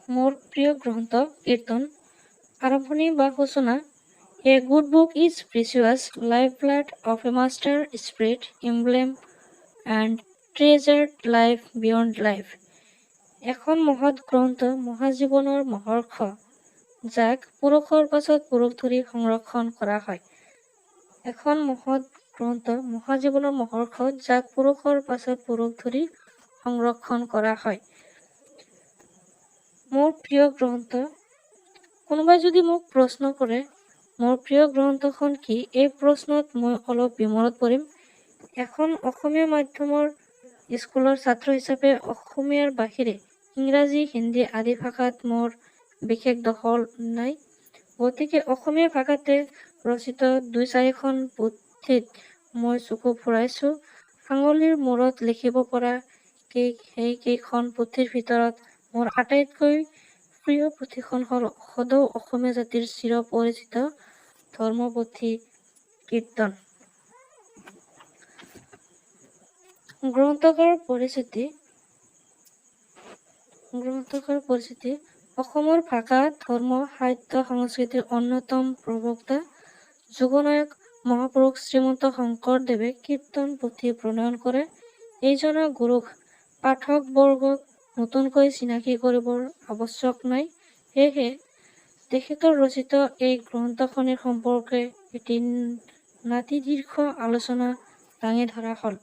মোৰ প্ৰিয় গ্ৰন্থ কীৰ্তন। আৰম্ভণি বা সূচনা। A good book is precious, life blood of a master spirit, emblem and treasured life beyond life. এখন মহৎ গ্ৰন্থ মহাজীৱনৰ মহৰ্ষ, যাক পুৰুষৰ পাছত পুৰুষ ধৰি সংৰক্ষণ কৰা হয়। এখন মহৎ গ্ৰন্থ মহাজীৱনৰ মহৰ্ষ, যাক পুৰুষৰ পাছত পুৰুষ ধৰি সংৰক্ষণ কৰা হয়। মোৰ প্ৰিয় গ্ৰন্থ। কোনোবাই যদি মোক প্ৰশ্ন কৰে মোৰ প্ৰিয় গ্ৰন্থখন কি, এই প্ৰশ্নত মই অলপ বিমোৰত পৰিম। এখন অসমীয়া মাধ্যমৰ স্কুলৰ ছাত্ৰ হিচাপে অসমীয়াৰ বাহিৰে ইংৰাজী, হিন্দী আদি ভাষাত মোৰ বিশেষ দখল নাই। গতিকে অসমীয়া ভাষাতে ৰচিত দুই চাৰিখন পুথিত মই চকু ফুৰাইছোঁ। আঙুলিৰ মূৰত লিখিব পৰা সেইকেইখন পুথিৰ ভিতৰত মোৰ আটাইতকৈ প্ৰিয় পুথিখন হ'ল সদৌ অসমীয়া জাতিৰ চিৰ পৰিচিত ধৰ্মপুথি কীৰ্তন। গ্ৰন্থকাৰ পৰিচিতি। গ্ৰন্থকাৰ পৰিচিতি। অসমৰ ভাষা, ধৰ্ম, সাহিত্য, সংস্কৃতিৰ অন্যতম প্ৰবক্তা যুগনায়ক মহাপুৰুষ শ্ৰীমন্ত শংকৰদেৱে কীৰ্তন পুথি প্ৰণয়ন কৰে। এইজনা গুৰুক পাঠকবৰ্গক নতুনকৈ চিনাকি কৰিবৰ আৱশ্যক নাই। সেয়েহে তেখেতৰ ৰচিত এই গ্ৰন্থখনিৰ সম্পৰ্কে এটি নাতিদীৰ্ঘ আলোচনা দাঙি ধৰা হ'ল।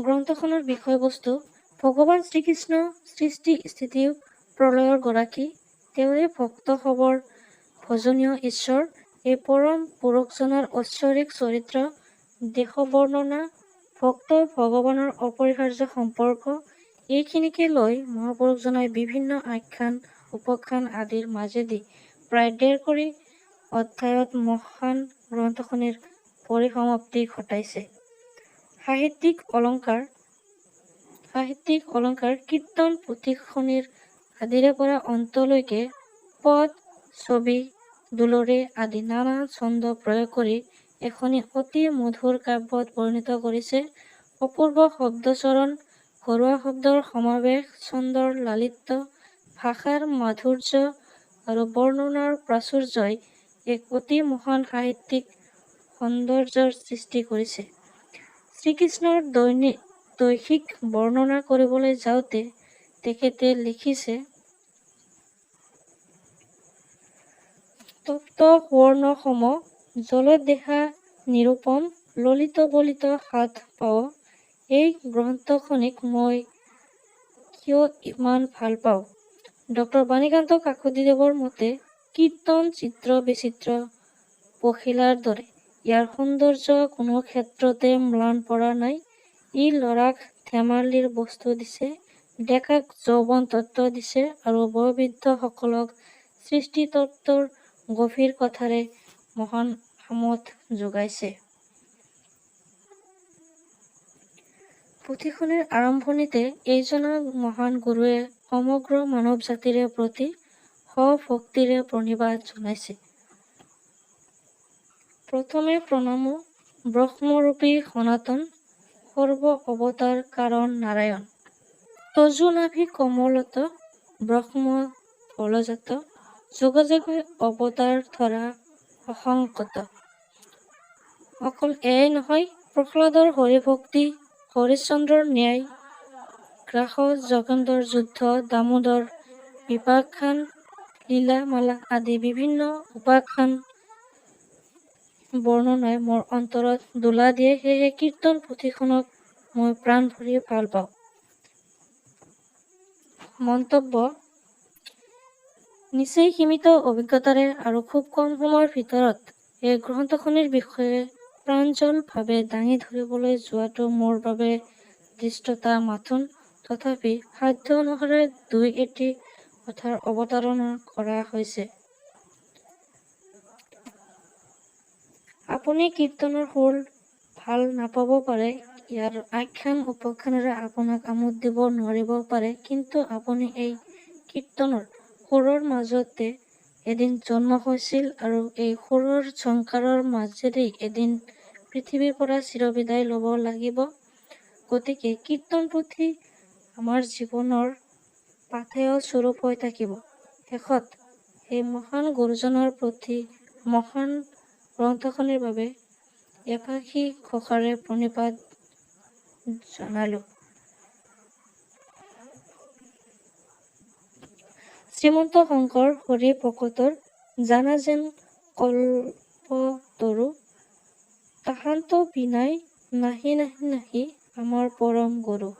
গ্ৰন্থখনৰ বিষয়বস্তু। ভগৱান শ্ৰীকৃষ্ণ সৃষ্টি, স্থিতি, প্ৰলয়ৰ গৰাকী। তেওঁৱেই ভক্তসৱৰ ভজনীয় ঈশ্বৰ। এই পৰম পুৰুষজনাৰ ঐশ্বৰিক চৰিত্ৰ, দেশবৰ্ণনা, ভক্ত ভগৱানৰ অপৰিহাৰ্য সম্পৰ্ক, এইখিনিকে লৈ মহাপুৰুষজনাই বিভিন্ন আখ্যান, উপাখ্যান আদিৰ মাজেদি প্ৰায় 1.5 কুৰি অধ্যায়ত মহান গ্ৰন্থখনিৰ পৰিসমাপ্তি ঘটাইছে। সাহিত্যিক অলংকাৰ। সাহিত্যিক অলংকাৰ। কীৰ্তন পুথিখনিৰ আদিৰে পৰা অন্তলৈকে পদ, ছবি, দুলড়ী আদি নানা ছন্দ প্ৰয়োগ কৰি এখনি অতি মধুৰ কাব্যত পৰিণত কৰিছে। অপূৰ্ব শব্দচয়ন, ঘৰুৱা শব্দৰ সমাৱেশ, ছন্দৰ লালিত্য, ভাষাৰ মাধুৰ্য আৰু বৰ্ণনাৰ প্ৰাচুৰ্যই এক অতি মহান সাহিত্যিক সৌন্দৰ্যৰ সৃষ্টি কৰিছে। শ্ৰীকৃষ্ণৰ দৈহিক বৰ্ণনা কৰিবলৈ যাওঁতে তেখেতে লিখিছে, তপ্ত সুৱৰ্ণ সম, জলদেহা নিৰুপম, ললিত বলিত হাত পাৱ। এই গ্ৰন্থখনিক মই কিয় ইমান ভাল পাওঁ? ডক্টৰ বাণীকান্ত কাকতিদেৱৰ মতে কীৰ্তন চিত্ৰ বিচিত্ৰ পখিলাৰ দৰে। ইয়াৰ সৌন্দৰ্য কোনো ক্ষেত্ৰতে ম্লান পৰা নাই। ই ল'ৰাক ধেমালিৰ বস্তু দিছে, ডেকাক যৌৱন তত্ত্ব দিছে আৰু বয়োবৃদ্ধসকলক সৃষ্টিতত্ত্বৰ গভীৰ কথাৰে মহান আমোদ যোগাইছে। পুথিখনিৰ আৰম্ভণিতে এইজনা মহান গুৰুৱে সমগ্ৰ মানৱ জাতিৰে প্ৰতি সভক্তিৰে প্ৰণিপাত জনাইছে। প্ৰথমে প্ৰণামো ব্ৰহ্মৰূপী সনাতন, সৰ্ব অৱতাৰ কাৰণ নাৰায়ণ। তযু নাভি কমলত ব্ৰহ্ম ফলজাত, যুগে যুগে অৱতাৰ ধৰা অসংকত। অকল এয়াই নহয়, প্ৰহ্লাদৰ হৰিভক্তি, হৰিশ্চন্দ্ৰৰ ন্যায়, গ্ৰাস যোগেন্দ্ৰৰ যুদ্ধ, দামোদৰ বিপাখ্যান, লীলা-মালা আদি বিভিন্ন উপাখ্যান বৰ্ণনাই মোৰ অন্তৰত দোলা দিয়ে। সেয়েহে কীৰ্তন পুথিখনক মই প্ৰাণভৰি ভাল পাওঁ। মন্তব্য। নিচেই সীমিত অভিজ্ঞতাৰে আৰু খুব কম সময়ৰ ভিতৰত এই গ্ৰন্থখনিৰ বিষয়ে প্ৰাঞ্জলভাৱে দাঙি ধৰিবলৈ যোৱাটো মোৰ বাবে ধৃষ্টতা মাথোন। তথাপি সাধ্য অনুসাৰে দুই এটি কথাৰ অৱতাৰণা কৰা হৈছে। আপুনি কীৰ্তনৰ সুৰ ভাল নাপাবও পাৰে, ইয়াৰ আখ্যান উপাখ্যানেৰে আপোনাক আমোদ দিব নোৱাৰিবও পাৰে, কিন্তু আপুনি এই কীৰ্তনৰ সুৰৰ মাজতে এদিন জন্ম হৈছিল আৰু এই সুৰৰ ঝংকাৰৰ মাজেৰেই এদিন পৃথিৱীৰ পৰা চিৰবিদায় ল'ব লাগিব। গতিকে কীৰ্তন পুথি আমাৰ জীৱনৰ পাথেয় স্বৰূপ হৈ থাকিব। শেষত সেই মহান গুৰুজনাৰ প্ৰতি মহান গ্ৰন্থখনিৰ বাবে এফাঁকি ঘোষাৰে প্ৰণিপাত জনালোঁ। শ্ৰীমন্ত শঙ্কৰ হৰি ভকতৰ জানা যেন কল্পতৰু, তাহান্ত বিনাই নাহি নাহি নাহি আমাৰ পৰম গুৰু।